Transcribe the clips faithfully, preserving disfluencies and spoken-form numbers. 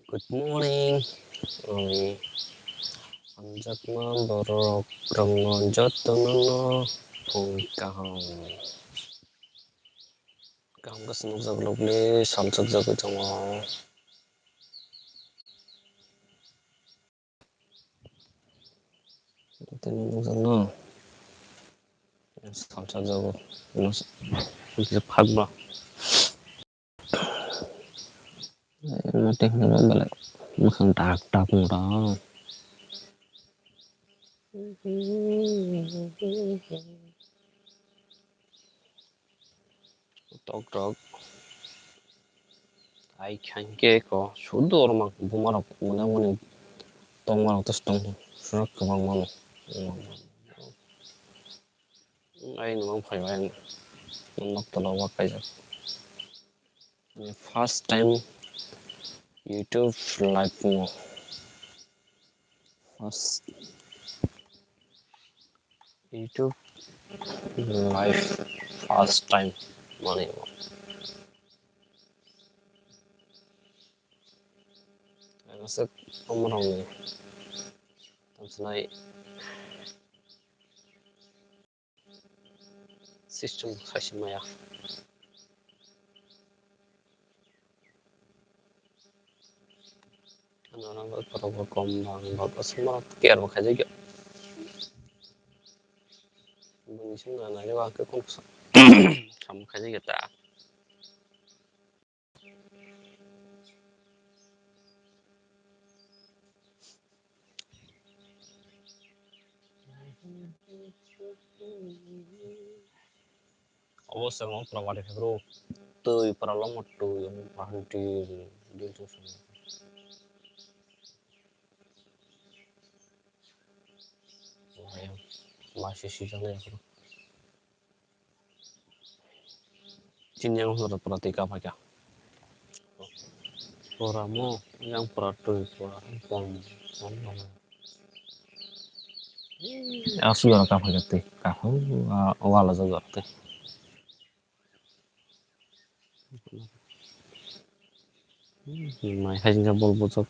Good morning. Ani hamjakma borok rokno jotono no phung kaham. Kaham khe nukjak nukli salchuk jagwi tongo. Tei nukjakno salsa jago. Phakba. Tei hwnba belai mwkhang dak dak wng rw. Tok tok. Ai khankhe ko sudu oro mang buma rok mane mane tongma rok tos tong surak kwbang mano. Ai nwng phai bai nok tola o kaijak. First time YouTube live mo. First YouTube live first time mani. Ang aswk omo rokni tamsinai system khaisi maya. Ano rang rok kotor kotor kom bang bak aswk ma care bo khaijak ya. Bini song na nai ba khe kom sam khaijak ya ta. Obo se wng pura wari khe bro. Twi pura lomo twi omo pura dil dil se. Wah, yang masih sih sana ya bro. Chini yang hwnba pura twi kaphai kha. Pura mo yang pura twi pura pon pon pon. Aswk jora kaphai kha twi kaphai o wala jora twi. Mai hai jingkha bol bojak.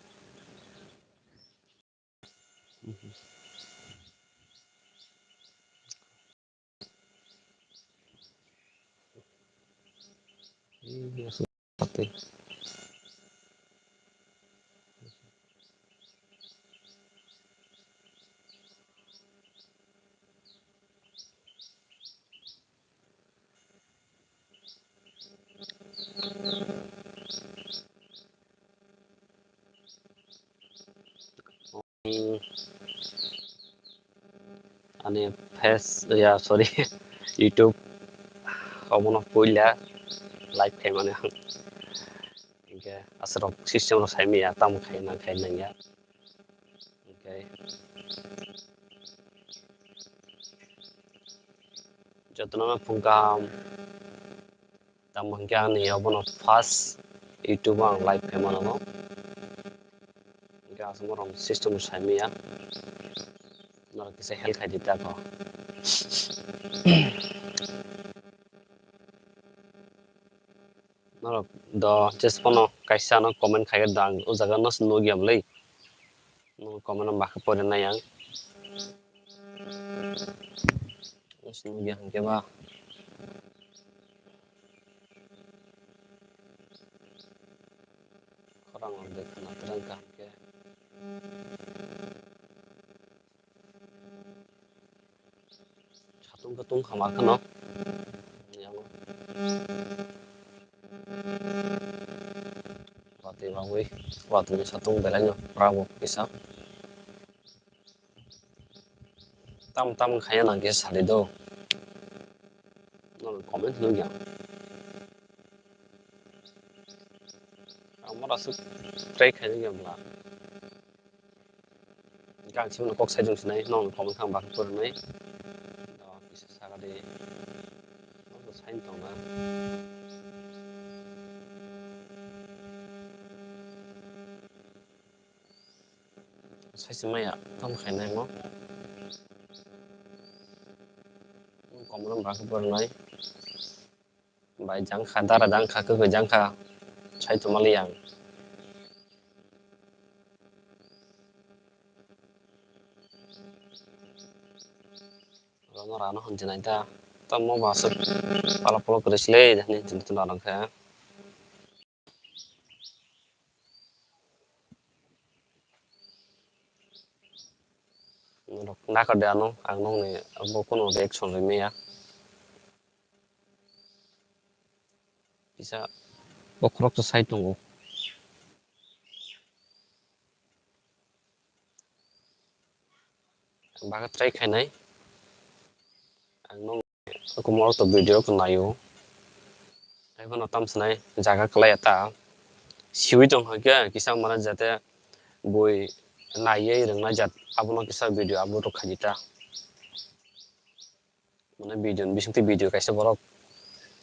Ani face, ya, sorry, YouTube omono puila live khaimani ang. Hinkhe aswk rok system rok saimanya, tamo khai nang khai nangya. Hinkhe jotono phung kaham. Tamo hinkhe ani obono first YouTube o ang live khaimano. Hinkhe aswk rok system saimanya. Norok kisa help khai di ta ko. Norok do jesphano kaisa no comment khai do ang o jaga no nugya bwlai. Nung comment no bakhe pore nai ang. Nugya hinkhe ba. Khorang o de khana twlang kaham khe. Satung khe tungkha ma kheno. Yango. Watwi bagwi, watwi satung belai no rabo kisa. Tam tam khaya nang kisa sadi do. No comment nugya. Amora su try khai nugya bla. Gang simi kok sai jong sinai, nong comment kha bakhe pore nai. Do kisa saka de. Nong sai tong na. Sai se maya, tamo khai nai mo. Nong comment bakhe pore nai. Bai jang kha, dara jang kha, kwkwi jang kha, sai tongmali ang. Norano hwnjinai da. Tamo ba aswk pala polo kwrwi sile, hinwi hwnjinai tong norok khe. Norok nakar de ano, ang nokni abo kono reaction rwmaya. Kisa bokhorok to sai tongo. Ang bagwi try khainai. Ang nokni Okomorok to video ko naio. Tei bono tam sinai jaga kwlai ya ta. Siwi tong hoi khe kisa mane jate bui naiwi rwngnai jat abono kisa video upload rok khaidi ta. Mane video ni bisingtwi video kaisa borok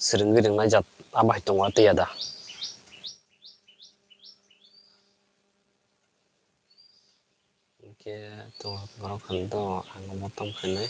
swrwngwi rwngnai jat abo hai tongo tei ya da. Hwnkhe to borok khan to ang omo tong khainai.